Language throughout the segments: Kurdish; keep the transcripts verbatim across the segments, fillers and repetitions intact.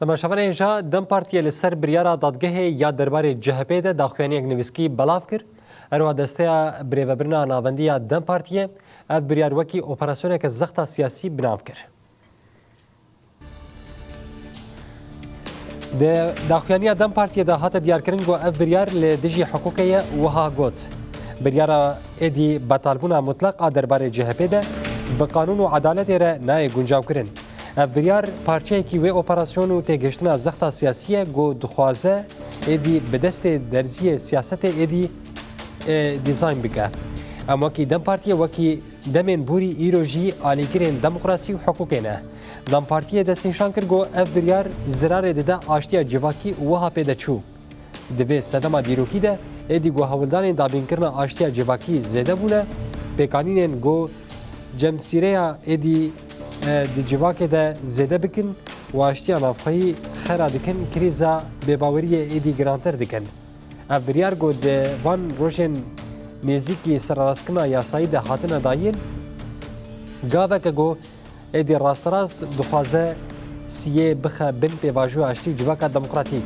Temaşevanên hêja, DEM Partiyê li ser biryara dadgehê ya derbarê C H P de daxuyaniyek nivîskî belav kir. Herwiha desteya birêvebirina navendî ya DEM Partiyê ev biryar wekî operasyoneke zexta siyasî bi nav kir. Di daxuyaniya DEM Partiyê de hate diyarkirin ku ev biryar li dijî hiqûqê ye û wiha got, biryara êdî betalbûna mutlaq a derbarê C H P de bi qanûn û edaletê re nayê guncawkirin. Ev biryar parçeyekî wê operasyon û têgihiştina zexta siyasî ye ku dixwaze êdî bi destê derziyê siyasetê êdî, e, dîzayn bike. Em wekî DEM Partiyê wekî demên borî îro jî alîgirên demokrasî û hiqûqê ne. DEM Partiyê destnîşan kir ku ev biryar zirarê dide aştiya civakî û wiha pê de çû. Di vê sedema dîrokî de êdî ku hewldanên dabînkirina aştiya civakî zêde bûne, pêkanînên ku cemsîreya êdî, e, di civakê de zêde bikin û aştiya navxweyî xera dikin, krîza bêbaweriyê êdî girantir dikin. Ev biryar ku di van rojên nêzîkî sererastkirina yasayî de hatine dayîn, gaveke ku êdî rasterast dixwaze siyê bixe bin pêvajoya aştî û civaka demokratîk.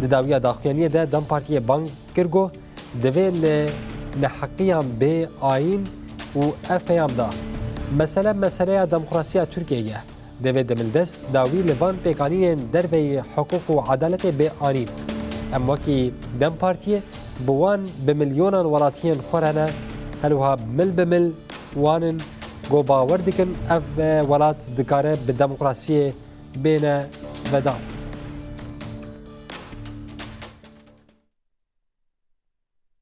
Di dawiya daxuyaniyê de DEM Partiyê bang kir ku divê li neheqiyan bê ayîn û ev peyam da, mesele meseleya demokrasiya Tirkiyeyê ye. Divê demildest dawî li van pêkanînên derveyî hiqûq û edaletê bê anîn. Em wekî DEM Partiyê bi wan bi milyonan welatiyên xwe re ne, herwiha mil bi mil wan in ku bawer dikin ev, e, welat dikare bi demokrasiyê bêne vedan.